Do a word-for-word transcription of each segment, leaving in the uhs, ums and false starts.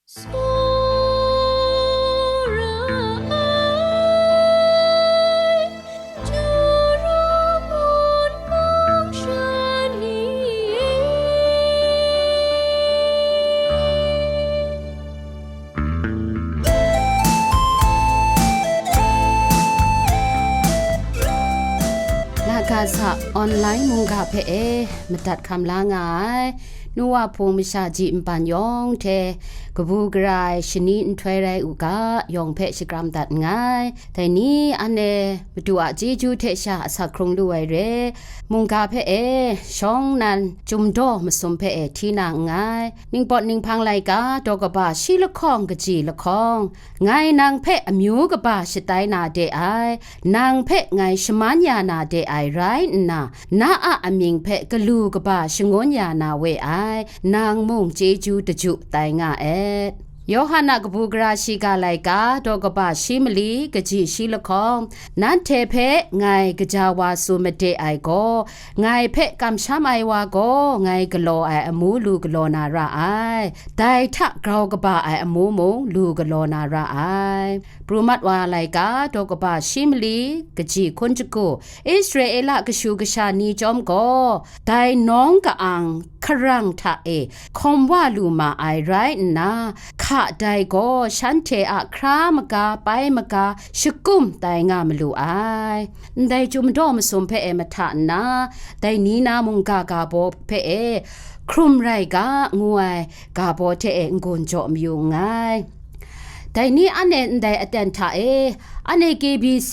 Tsawra ai, Jura mun mung sha ni e. Lagaza online mungga hpe e madat hkam la nga ai, Nuwa Hpung masha ji npan yawng hte, kabu gara ai shani nhtoi rai u ga, yawng hpe shakram dat nngai. Dai ni anhte Madu a chyeju hte sha asak hkrung lu ai re, mungga hpe e, shawng nan Chyum Daw masum hpe e hti na nngai. Ningpawt Ninghpang laika daw kaba shi lahkawng kaji lahkawng, ngai nang hpe amyu kaba shatai na de ai, nang hpe ngai shaman ya na de ai rai nna, na a amying hpe galu kaba shangun ya na we ai, nang mung chyeju daju tai nga et. Yawhan a kabu gara shiga laika daw kaba shi mali kaji shi lahkawng, nanhte hpe ngai gaja wa tsun made ai gaw, ngai hpe kamsham ai wa gaw ngai galaw ai amu lu galaw na ra ai, dai hta grau kaba ai amu mung lu galaw na ra ai. Pru mat wa laika daw kaba shi mali kaji hkun shagu, Israela kashu kasha ni chyawm gaw, dai nawng ka-ang hkarang hta e hkawm wa lu ma ai rai nna, hka dai gaw shanhte a hkra maga pai maga shakum tai nga malu ai. Ndai Chyum Daw masum hpe e mahta nna, dai ni na mungga ga baw hpe e, Hkrum rai ga, ngu ai ga baw hte e n-gun jaw mayu nngai. Dai ni anhte ndai aten hta e, anhte K B C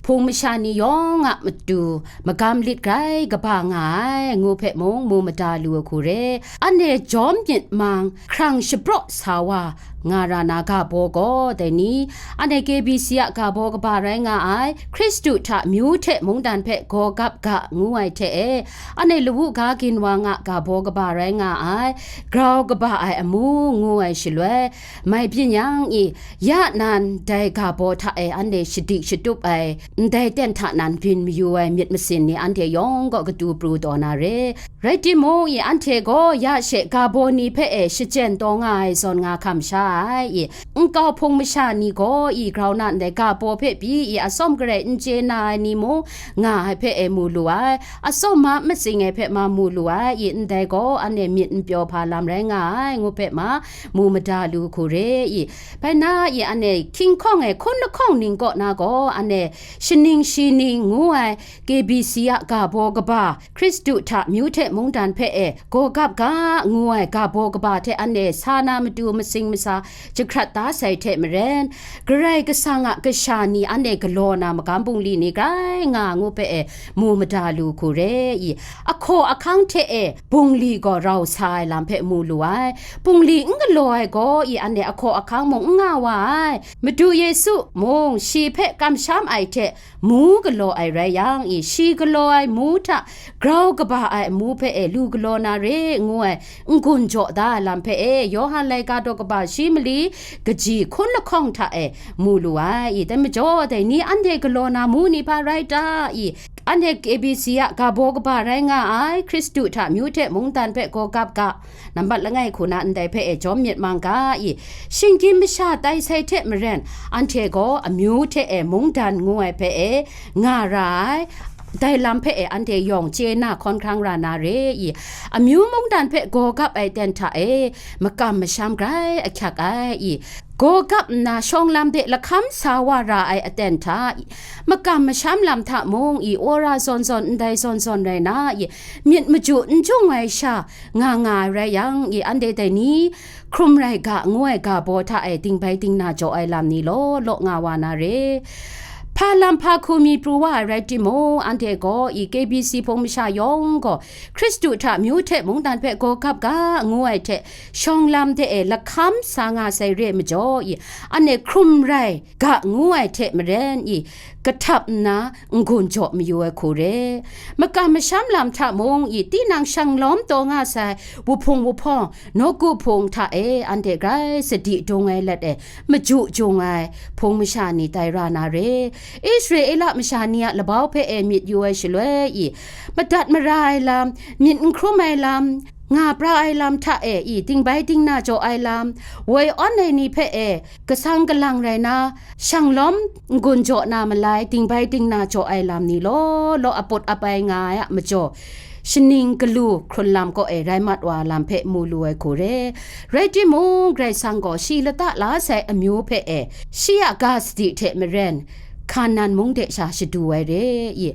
Hpung masha ni yawng a matu magam lit grai kaba nga ai, ngu hpe mung mu mada lu ai hku re, anhte jawm myit mang hkrang shapraw sa wa nga ra na ga baw gaw, dai ni, anhte K B C a ga baw kaba rai nga ai, Hkristu hta myu hte mungdan hpe gaw gap ga ngu ai hte e, anhte lawu ga ginwang a ga baw kaba rai nga ai, grau kaba ai amu ngu ai shaloi, mai byin yang i, ya nan dai ga baw hta e anhte shadik shatup ai, ndai ten hta nan byin mayu ai myit masin ni anhte yawng gaw katu pru taw na re. Rai timung, i anhte gaw ya she ga baw ni hpe e shachyen taw nga ai zawn nga hkam sha ai, i nkau hpung masha ni gaw i grau na ndai ga baw hpe pyi i atsawm garai n chye na ai ni mung nga ai hpe e mu lu ai, atsawm ma matsing ai hpe ma mu lu ai, i ndai gaw anhte myit n pyaw hpa lam rai nga ai, ngu hpe ma mu mada lu hku re, i bai na i anhte hkying hkawng ai hkun lahkawng ning kaw na gaw anhte shaning shi ning ngu ai K B C a ga baw kaba, Hkristu hta myu hte mungdan hpe e gaw gap ga ngu ai ga baw kaba hte anhte sa na matu masing masa jahkrat da sai hte maren, Karai Kasang a kasha ni anhte galaw na magam bungli ni grai nga ngu hpe e mu mada lu hku re i, ahkaw ahkang hte e bungli gaw rau sa ai lam hpe mu lu ai. Bungli n galaw ai gaw i anhte ahkaw ahkang mung n nga wa ai. Madu Yesu mung shi hpe kamsham ai hte mu galaw ai rai yang i, shi galaw ai mu hta grau kaba ai amu hpe e lu galaw na re, ngu ai n-gun jaw da ai lam hpe e, Yawhan laika daw kaba shi mali kaji hkun lahkawng hta e mu lu ai. I, dai majaw, dai ni anhte galaw na mu ni hpa rai ta? I, anhte K B C a ga baw kaba rai nga ai, Hkristu hta myu hte mungdan hpe gaw gap ga, nambat langai hku na ndai hpe e jawm myit mang ga i, shinggyim masha tai sai hte maren, anhte gaw amyu hte e mungdan ngu ai hpe e nga ra ai, dai lam hpe e anhte yawng chye na hkawn hkrang ra na re i, amyu mungdan hpe gaw gap ai ten hta e makam masham grai ahkyak ai i, gaw gap nna shawng lam de lahkam sa wa ra ai aten hta, makam masham lam hta mung i, wora zawn zawn ndai zawn zawn rai na i, myit maju n jung ai sha nga nga ai rai yang i, anhte dai ni, hkrum rai ga ngu ai ga baw hta e dingbai dingna jaw ai lam ni law law nga wa na re. Hpa lam hpa hku mi pru wa ai rai timung, anhte gaw i K B C hpung masha yawng gaw Hkristu hta myu hte mungdan hpe gaw gap ga ngu ai hte shawng lam de e lahkam sa nga sai re majaw i, anhte hkrum rai ga ngu ai hte maren i, kahtap nna n-gun jaw mayu ai hku re. Makam masham lam hta mung i, tinang shang lawm taw nga sai wuhpung wuhpawng, nawku hpung hta e anhte grai sadi dung ai let e, maju jung ai hpung masha ni tai ra na re. Israela masha ni a labau hpe e myit yu ai shaloi i, madat mara ai lam, myit n hkrum ai lam, nga pra ai lam hta e i, dingbai dingna jaw ai lam, woi awn ai ni hpe e, kasang kalang rai na, shanglawm n-gun jaw na malai, dingbai dingna jaw ai lam ni law law aput apai nga ai a majaw, shaning galu hkrun lam kaw e rai mat wa lam hpe mu lu ai hku re. Rai timung, Karai Kasang gaw shi lata la sai amyu hpe e, shi a ga sadi hte maren, Hkanan mung de sha shadu ai re i,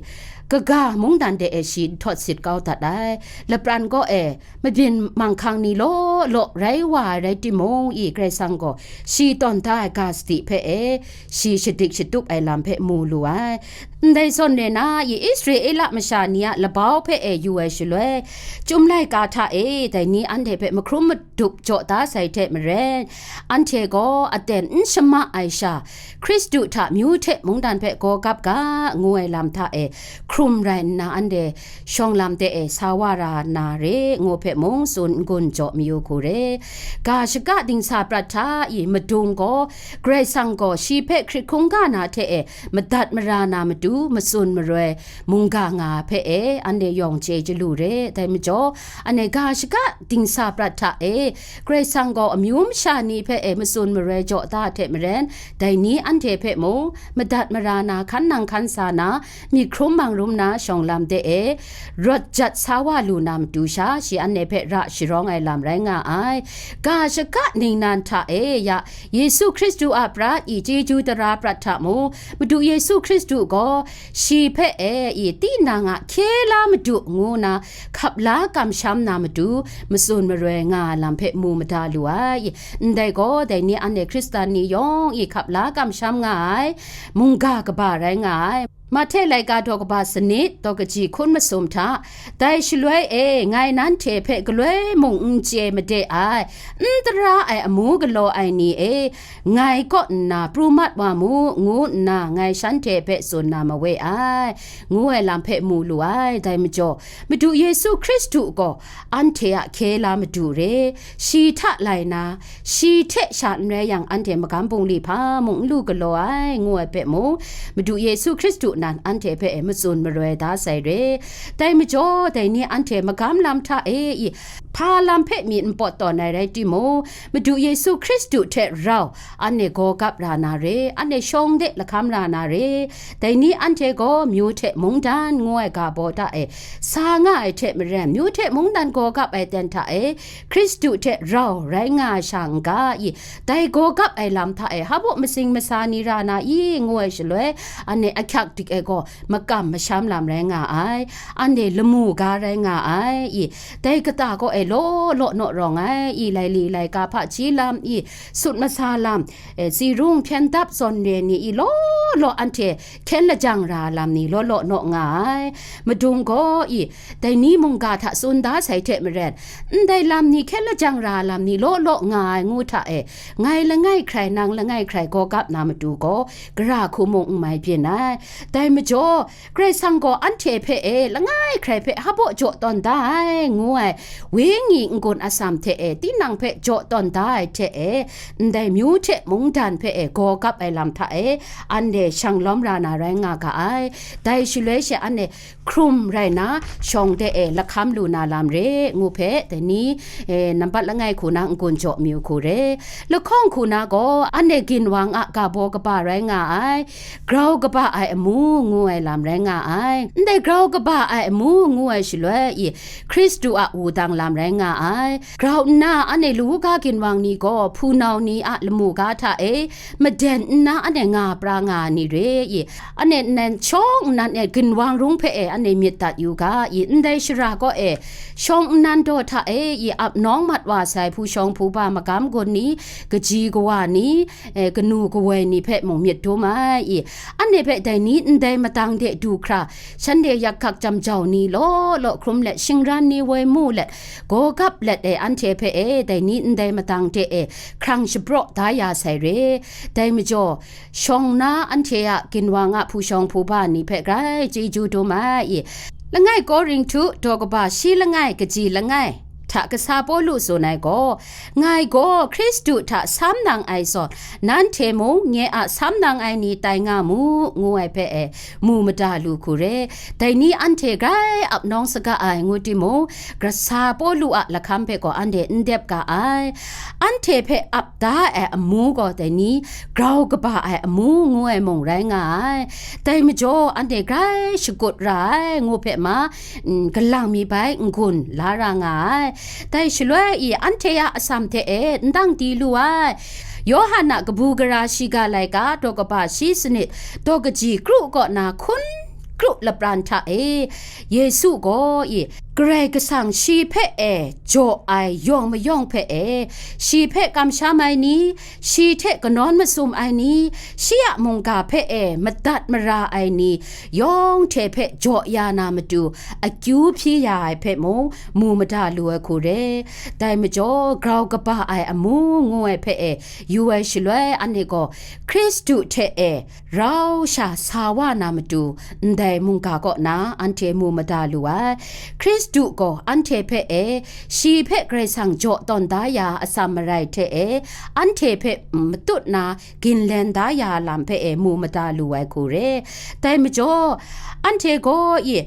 kaga mungdan de e shi nhtawt sit kau dat ai. Lapran kaw e, mabyin manghkang ni law law rai wa ai rai timung i, Karai Kasang gaw shi tawn da ai ga sadi hpe e, shi shadik shatup ai lam hpe mu lu ai. Ndai zawn re na i, Israela masha ni a labau hpe e yu ai shaloi, Chyum laika hta e dai ni anhte hpe mahkrum madup jaw da sai hte maren, anhte gaw aten n shama ai sha, Hkristu hta myu hte mungdan hpe gaw gap ga, ngu ai lam hta e hkrum rai nna, anhte shawng lam de e sa wa ra na re, ngu hpe mung tsun n-gun jaw mayu hku re. Ga shaka dingsa prat hta i madung gaw, Karai Kasang gaw shi hpe hkrit hkungga na hte e madat mara na matu, matsun maroi mungga nga hpe e, anhte yawng chye chyalu re. Dai majaw, anhte ga shaka dingsa prat hta e, Karai Kasang gaw amyu masha ni hpe e matsun maroi jaw da hte maren, dai ni anhte hpe mung madat mara na, hkan nang hkan sa na, myit hkrum mang rum na shawng lam de e, rawt jat sa wa lu na matu sha, shi anhte hpe ra sharawng ai lam rai nga ai. Ga shaka ningnan hta e ya, Yesu Hkristu a prat i chyeju tara prat hta mung, Madu Yesu Hkristu gaw shi hpe e i, tinang a hkye la madu ngu na, hkap la kamsham na matu, matsun maroi nga ai lam hpe mu mada lu ai. Ndai gaw, dai ni anhte Hkristan ni yawng i hkap la kamsham nga ai, mungga kaba rai nga ai. Mahte laika daw kaba sanit, daw kaji hkun masum hta, dai shaloi e, ngai nanhte hpe galoi mung n chye made ai, n tara ai amu galaw ai ni e, ngai kaw nna pru mat wa mu, ngu nna ngai shanhte hpe tsun na mawe ai, ngu ai lam hpe mu lu ai. Dai majaw, Madu Yesu Hkristu gaw anhte a hkye la madu re, shi hta lai na, shi hte sha n rai yang, anhte magam bungli hpa mung n lu galaw ai, ngu ai hpe mung, Madu Yesu Hkristu nan anhte hpe e matsun maroi da sai re. Dai majaw, dai ni anhte magam lam hta e i, hpa lam hpe myit n pawt tawn ai rai timung, Madu Yesu Hkristu hte rau anhte gaw gap ra na re, anhte shawng de lahkam ra na re. Dai ni anhte gaw myu hte mungdan ngu ai ga baw hta e sa nga ai hte maren, myu hte mungdan gaw gap ai ten hta e Hkristu hte rau rai nga ai sha n ga i, dai gaw gap ai lam hta e hpa baw masing masa ni ra na i, ngu ai shaloi, anhte ahkyak dik ai gaw makam masham lam rai nga ai, anhte lamu ga rai nga ai i, dai kata kaw e law law naw rawng ai i, laili laika hpaji lam i, sut masa lam, e, tsi rung hpyen dap zawn re ni i, law law anhte hkyen lajang ra lam ni law law naw nga ai. Madung gaw i, dai ni mungga hta tsun da sai hte maren, ndai lam ni hkyen lajang ra lam ni law law nga ai ngu hta e, ngai langai hkrai, nang langai hkrai gaw gap na matu gaw, gara hku mung n mai byin ai. Dai majaw, Karai Kasang gaw anhte hpe e langai hkrai hpe hpa baw jaw tawn da ai, ngu ai Wenyi n-gun atsam hte e tinang hpe jaw tawn da ai hte e, ndai myu hte mungdan hpe e gaw gap ai lam hta e, anhte shang lawm ra na rai nga ga ai. Dai shaloi she anhte hkrum rai na, shawng de e lahkam lu na lam re, ngu hpe, dai ni, e, nambat langai hku na n-gun jaw mayu hku re. Lahkawng hku na gaw, anhte ginwang a ga baw kaba rai nga ai, grau kaba ai amu ngu ai lam rai nga ai. Ndai grau kaba ai amu ngu ai shaloi i, Hkristu a wudang lam rai nga ai. Grau nna, anhte lawu ga ginwang ni gaw hpunau ni a lamu ga hta e maden nna, anhte nga pra nga ai ni re i, anhte nnan shawng nnan e ginwang rung hpe e anhte myit dat yu ga i, ndai shara kaw e shawng nnan daw hta e i, ap nawng mat wa sai hpu shawng hpu ba magam gun ni, kaji kawa ni, e, kanu kawoi ni hpe mung myit dum ai i, anhte hpe dai ni ndai matang de du hkra, shanhte yak hkak jam jau ni law law hkrum let, shingran ni woi mu let, gaw gap let e, anhte hpe e, dai ni ndai matang de e, hkrang shapraw da ya sai re. Dai majaw, shawng na anhte a ginwang a hpu shawng hpu ba ni hpe grai chyeju dum ai i, langai Korinhtu daw kaba shi langai kaji langai, hta kasa Pawlu tsun ai gaw, "Ngai gaw Hkristu hta sam nang ai zawn, nanhte mung nye a sam nang ai ni tai nga mu," ngu ai hpe e mu mada lu hku re. Dai ni anhte grai ap nawng saga ai, ngu timung, kasa Pawlu a lahkam hpe gaw anhte n dep ga ai. Anhte hpe ap da ai amu gaw dai ni grau kaba ai amu ngu ai mung rai nga ai. Dai majaw anhte grai shakut ra ai, ngu hpe ma, mm, galang mi bai n-gun la ra nga ai. Dai shaloi i anhte a atsam hte e n dang di lu ai. Yawhan a kabu gara shiga laika daw kaba shi sanit daw kaji kru kaw na hkun kru lapran hta e, Yesu gaw i Karai Kasang shi hpe e jaw ai yawng mayawng hpe e, shi hpe kamsham ai ni, shi hte kanawn masum ai ni, shi a mungga hpe e madat mara ai ni, yawng hte hpe jaw ya na matu akyu hpyi ya ai hpe mung mu mada lu ai hku re. Dai majaw, grau kaba ai amu ngu ai hpe e yu ai shaloi, anhte gaw Hkristu hte e rau sha sa wa na matu, ndai mungga kaw na anhte mu mada lu ai. Hkristu gaw anhte hpe e, shi hpe Karai Kasang jaw tawn da ya atsam marai hte e, anhte hpe matut na ginlen da ya lam hpe e mu mada lu ai hku re. Dai majaw, anhte gaw i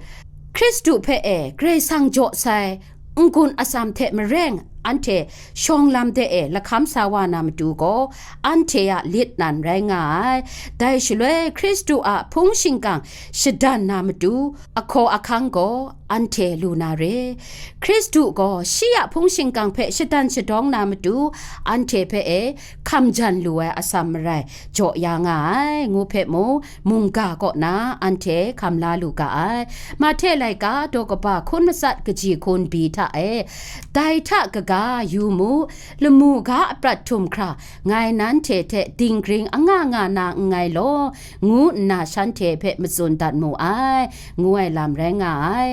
Hkristu hpe e Karai Kasang jaw sai n-gun atsam hte mareng, anhte shawng lam de e lahkam sa wa na matu gaw, anhte a lit nan rai nga ai. Dai shaloi Hkristu a hpung shingkang shadan na matu, ahkaw ahkang gaw anhte lu na re. Hkristu gaw shi a hpung shingkang hpe shadan shadawng na matu, anhte hpe e hkam jan lu ai atsam marai jaw ya nga ai, ngu hpe mung, mungga kaw na anhte hkam la lu ga ai. Mahte laika daw kaba hkun matsat kaji hkun bi hta e, dai hta kaga, yu mu, lamu ga aprat htum hkra, ngai nanhte hte dinggring anga nga na nngai law, ngu nna shanhte hpe matsun dat mu ai, ngu ai lam rai nga ai.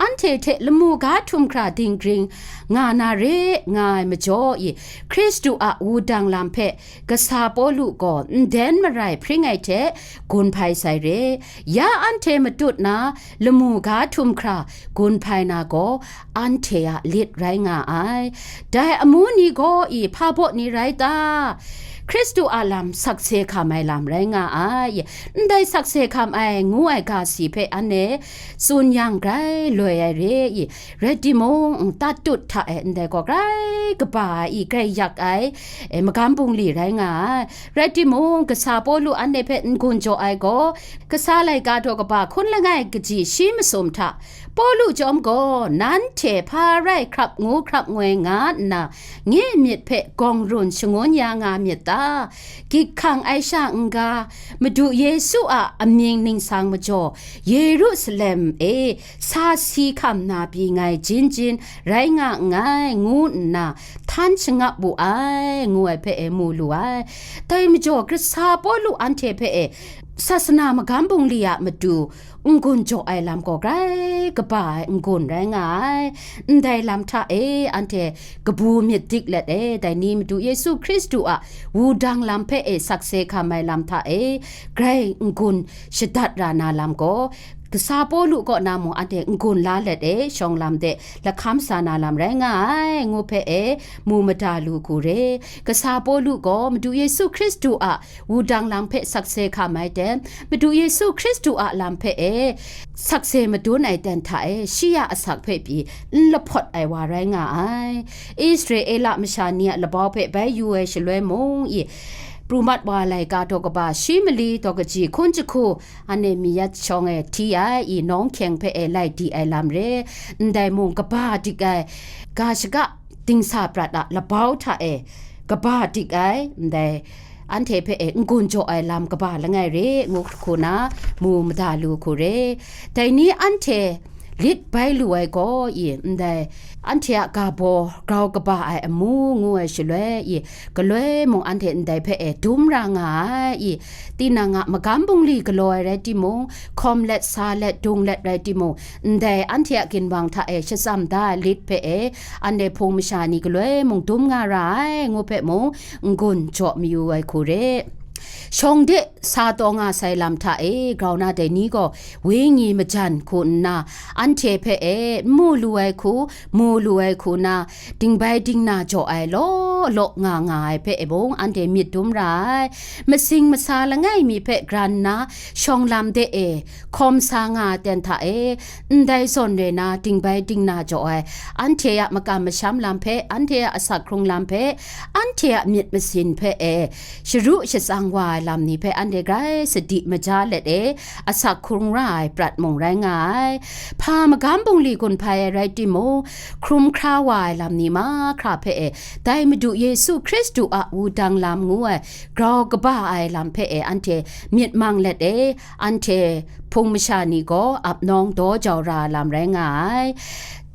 Anhte hte lamu ga htum hkra dinggring nga na re, nga ai majaw i, Hkristu a wudang lam hpe kasa Pawlu gaw nden marai hpring ai hte gun hpai sai re. Ya anhte matut na lamu ga htum hkra gun hpai na gaw anhte a lit rai nga ai. Dai amu ni gaw i hpa baw ni rai ta? Hkristu a lam sakse hkam ai lam rai nga ai. Ndai sakse hkam ai ngu ai ga si hpe anhte tsun yang grai loi ai re i, rai timung, tatut hta e ndai gaw grai kaba ai i, grai yak ai, e, magam bungli rai nga ai. Rai timung, kasa Pawlu anhte hpe n-gun jaw ai gaw, kasa laika daw kaba hkun langai kaji shi masum hta, Pawlu chyawm gaw, nanhte hpa rai hkrap ngu hkrap ngoi nga nna, nye myit hpe gawng run shangun ya nga myit ta? Gyit hkang ai sha n-ga, Madu Yesu a amying ningsang majaw, Yerusalem e sa si hkam na pyi ngai jin jin rai nga nngai, ngu nna htan shangap wu ai, ngu ai hpe e mu lu ai. Dai majaw, kasa Pawlu anhte hpe e sasana magam bungli a matu n-gun jaw ai lam gaw grai kaba ai n-gun rai nga ai. Ndai lam hta e anhte kabu myit dik let e, dai ni Madu Yesu Hkristu a wudang lam hpe e sakse hkam ai lam hta e, grai n-gun shadat ra na lam gaw, kasa Pawlu kaw na mung anhte n-gun la let e, shawng lam de lahkam sa na lam rai nga ai, ngu hpe e mu mada lu hku re. Kasa Pawlu gaw Madu Yesu Hkristu a wudang lam hpe sakse hkam ai ten, Madu Yesu Hkristu a lam hpe e sakse madun ai ten hta e, shi ya asak hpe pyi n lahpawt ai wa rai nga ai. Israela masha ni a labau hpe bai yu ai shaloi mung i, pru mat wa laika daw kaba shi mali daw kaji hkun jahku, anhte mi yat shawng e hti ai i, nawng hkyeng hpe e lai di ai lam re. Ndai mung kaba dik ai, ga shaga dingsa prat a labau hta e kaba dik ai, ndai anhte hpe e n-gun jaw ai lam kaba langai re, ngu hku na mu mada lu hku re. Dai ni anhte lit bai lu ai gaw i, ndai anhte a ga baw grau kaba ai amu ngu ai shaloi i, galoi mung anhte ndai hpe e dum ra nga ai i, tinang a magam bungli galaw ai rai timung, hkawm let sa let dung let rai timung, ndai anhte a ginwang hta e shatsam da ai lit hpe e, anhte hpung masha ni galoi mung dum nga ra ai, ngu hpe mung n-gun jaw mayu ai hku re. Shawng de sa taw nga sai lam hta e grau na dai ni gaw, wenyi majan hku nna, anhte hpe e n mu lu ai hku, mu lu ai hku na, dingbai dingna jaw ai law law nga nga ai hpe e mung, anhte myit dum ra ai. Masing masa langai mi hpe gran nna, shawng lam de e hkawm sa nga ai ten hta e, ndai zawn re na, dingbai dingna jaw ai, anhte a makam masham lam hpe, anhte a asak hkrung lam hpe, anhte a myit masin hpe e, sharu shatsang wa ai lam ni hpe anhte grai sadi maja let e, asak hkrung ra ai prat mung rai nga ai. Hpa magam bungli gun hpai ai rai timung, hkrum hkra wa ai lam ni mahkra hpe e, dai Madu Yesu Hkristu a wudang lam ngu ai, grau kaba ai lam hpe e, anhte myit mang let e, anhte hpung masha ni gaw ap nawng daw jau ra ai lam rai nga ai.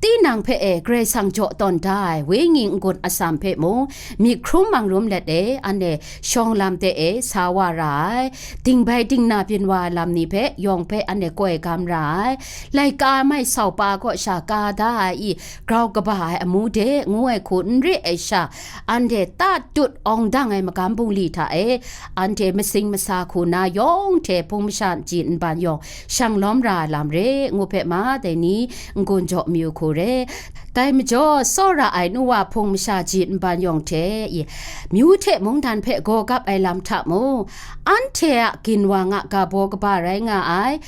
Tinang hpe e Karai Kasang jaw tawn da ai wenyi n-gun atsam hpe mung, myit hkrum mang rum let e, anhte shawng lam de e sa wa ra ai. Dingbai dingna byin wa ai lam ni hpe yawng hpe anhte koi gam ra ai. Laika mai sau pa kaw sha ka da ai i, grau kaba ai amu de ngu ai hku n re ai sha, anhte ta tut awng dang ai magam bungli hta e, anhte masing masa hku na yawng hte hpung masha ji nban yawng shang lawm ra ai lam re, ngu hpe ma dai ni n-gun jaw mayu hku re. Dai majaw, tsawra ai nu wa hpung masha ji nban yawng hte i, myu hte mungdan hpe gaw gap ai lam hta mung, anhte a ginwang a ga baw kaba rai nga ai,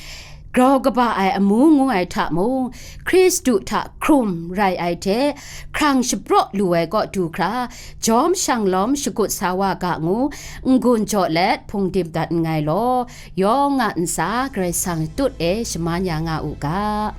grau kaba ai amu ngu ai hta mung, Hkristu hta hkrum rai ai hte, hkrang shapraw lu ai kaw du hkra, jawm shang lawm shagut sa wa ga ngu, n-gun jaw let hpung dim dat nngai law, yawng a ntsa Karai Kasang tut e shaman ya nga u ga.